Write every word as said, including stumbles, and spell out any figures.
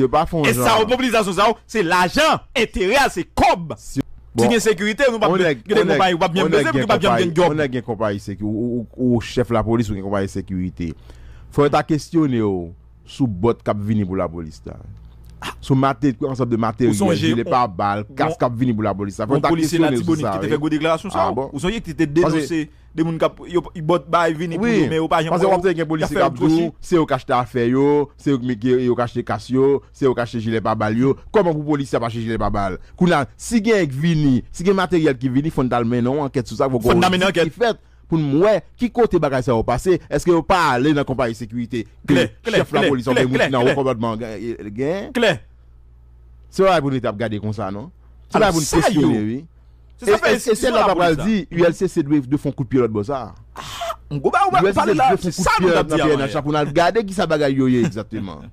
Yo pa fè yon jan. E sa yo, mobilizasyon sa yo, se lajan, enterè a, se kòb. Si gen sekirite, nou p ap gen konpayi, ou p ap janm bezwen, ou p ap janm gen djòb. Yon nèg gen konpayi, se ki ou, ou, ou chèf lapolis, ou gen konpayi sekirite. Fò yo ta kesyone w sou bòt k ap vini pou lapolis la. Sou mate, ansanm de materyèl, jile pa bal, kas k ap vini pou lapolis la. Fò yo ta kesyone w sou sa, wi. Ou sonje ki te fè gwo deklarasyon sa yo? Ou sonje ki te denonse de moun k ap, yo, bòt bay vini pou yo, men yo pa janm wè yo. Paske w ap tande gen polisye k ap di w, se yo k achte afè yo, se yo k, yo k achte kas yo, se yo k achte jile pa bal yo. Kòman pou polisye ap achte jile pa bal? Kounye a, si gen k vini, si gen materyèl ki vini, fò n t al mennen yon ankèt sou sa, fò n wè ki fèt, pou n wè ki kote bagay sa yo pase. Èske yo pa ale nan konpayi sekirite ke chèf lapolis oubyen moun ki nan wo kòmandman gen? Se pa pou n rete ap gade konsa, non. Se pa pou n kesyone, wi. E, e, e se lòt la pral di, U L C C dwe, dwe fè yon kout pye lòt bò sa. U L C C dwe fè yon kout pye nan P N H la pou n al gade ki sa bagay yo ye egzakteman.